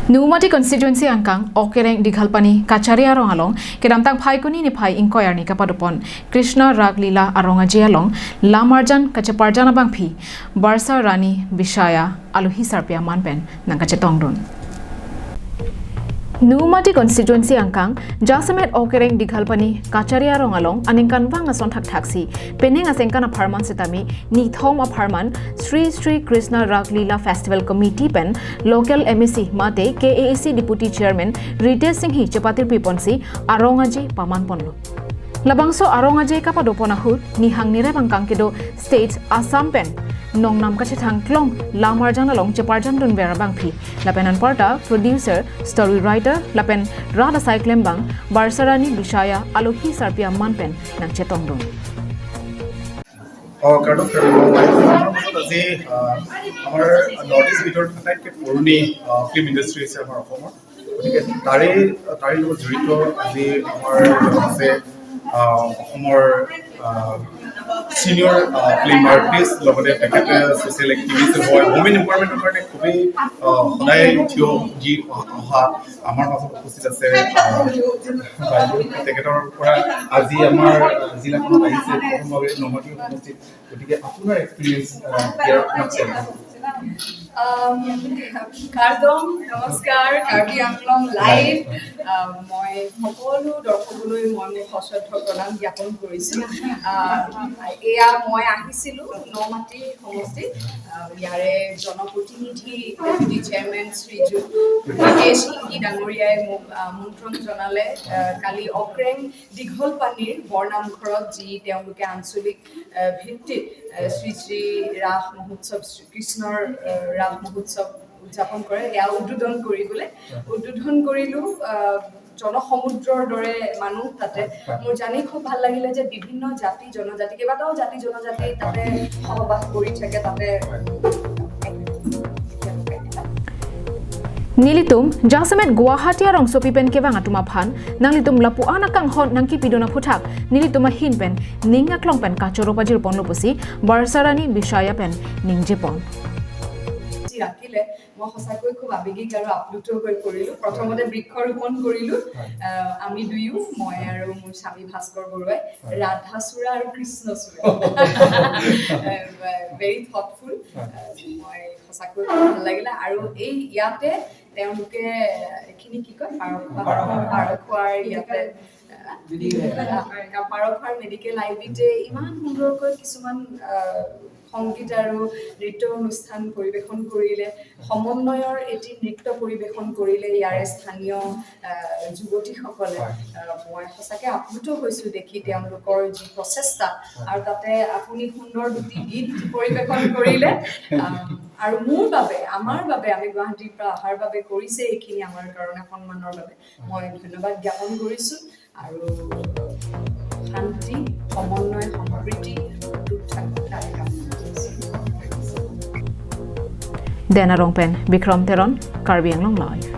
Numati constituency angkang Okereng Dighalpani Kachari arong along kedamtang phaikuni ni phai inkoyar ni kapadupon Krishna Rag Lila aronga jialong Lamarjan Kachaparjana bangphi Barsa Rani Bishaya aluhi sarpia manpen nangkachetongdun. Numati constituency angkang Jasamet Okereng Dighalpani Kacharia Rongalong aningkan wang ason thak thaksi pening asengkan a pharman sitami ni thom a pharman Sri Sri Krishna Rag Lila Festival Committee pen local MEC mate KAAC Deputy Chairman Ritesh Singhi chapatir piponsi arongaji paman ponlo. Labangso arongaji kapadopona hut nihang nirebang kangkedo state Assam pen nongnam kache thang klong lamarjan along chaparjan dun bera bang phi lapen an parta producer story writer lapen rada cyclem bang Barsarani Bishaya alohi sarpia manpen nang chetong dun. কাৰণ আমাৰ মাজত আজি আমাৰ north east ভিতৰত আটাইতকৈ পুৰণি film industry হৈছে আমাৰ অসমৰ। গতিকে তাৰে লগত জড়িত আজি আমাৰ লগত আছে অসমৰ ছিনিয়ৰ ফিল্ম আৰ্টিষ্ট, লগতে তেখেতে ছ'চিয়েল এক্টিভিষ্ট হয়, ওমেন এম্পাৱাৰমেণ্টৰ কাৰণে খুবেই সদায় থিয় দি অহা আমাৰ মাজত উপস্থিত আছে বাইদেউ। তেখেতৰ পৰা আজি আমাৰ জিলাখনত আহিছে প্ৰথমভাৱে নমাটি সমষ্টিত। গতিকে আপোনাৰ এক্সপিৰিয়েঞ্চ ইয়াৰ আপোনাক শ্বেয়াৰ কৰিব। কাৰ্দম, নমস্কাৰ, কাৰ্বি আংলং লাইভ। মই সকলো দৰ্শকলৈ মই মোৰ সশ্ৰদ্ধ প্ৰণাম জ্ঞাপন কৰিছোঁ। এয়া মই আহিছিলোঁ নমাটি সমষ্টিত। ইয়াৰে জনপ্ৰতিনিধি ডেপুটি চেয়াৰমেন শ্ৰীযুত ৰিতেশ সিংহী ডাঙৰীয়াই মোক আমন্ত্ৰণ জনালে। কালি অক্ৰেং দীঘল পানীৰ বৰনামঘৰত যি তেওঁলোকে আঞ্চলিক ভিত্তিত শ্ৰী শ্ৰী ৰাস মহোৎসৱ, শ্ৰীকৃষ্ণৰ ৰাস মহোৎসৱ উদযাপন কৰে, সেয়া উদ্বোধন কৰিবলৈ উদ্বোধন কৰিলোঁ। জনসমুদ্ৰৰ দৰে মানুহ তাতে। মোৰ জানি খুব ভাল লাগিলে যে বিভিন্ন জাতি জনজাতি, কেইবাটাও জাতি জনজাতি তাতে সহবাস কৰি থাকে তাতে। Nilitum jasamet Guwahati arong sopi pen kewang atuma phan nang litum lapu anak kang hon nang ki pidona phuthak nilitum a hin pen ninga klong pen kachoro pajir pon lopusi Barsarani Bishaya pen ningje pon. ৰাখিলে মই সঁচাকৈ খুব আৱেগিক আৰু আপ্লুত হৈ পৰিলোঁ। প্ৰথমতে বৃক্ষৰোপণ কৰিলোঁ আমি দুয়ো, মই আৰু মোৰ স্বামী ভাস্কৰ বৰুৱাই, ৰাধাচূড়া আৰু কৃষ্ণচূড়া। Very thoughtful. মই সঁচাকৈ খুব ভাল লাগিলে। আৰু এই ইয়াতে তেওঁলোকে এইখিনি কি কয়, পাৰখোৱা, পাৰখোৱাৰ ইয়াতে পাৰখোৱাৰ মেডিকেল আইবিতে ইমান সুন্দৰকৈ কিছুমান সংগীত আৰু নৃত্য অনুষ্ঠান পৰিৱেশন কৰিলে। সমন্বয়ৰ এটি নৃত্য পৰিৱেশন কৰিলে ইয়াৰে স্থানীয় যুৱতীসকলে। মই সঁচাকৈ আপ্লুত হৈছোঁ দেখি তেওঁলোকৰ যি প্ৰচেষ্টা। আৰু তাতে আপুনি সুন্দৰ দুটি গীত পৰিৱেশন কৰিলে। আৰু মোৰ বাবে, আমাৰ বাবে, আমি গুৱাহাটীৰ পৰা অহাৰ বাবে কৰিছে এইখিনি আমাৰ কাৰণে সন্মানৰ বাবে মই ধন্যবাদ জ্ঞাপন কৰিছোঁ। আৰু শান্তি, সমন্বয়, সম্প্ৰীতি অটুট থাকক, তাৰে কামনা কৰিছোঁ। Dena Rongpen, Bikram Teron, Karbi Anglong Live.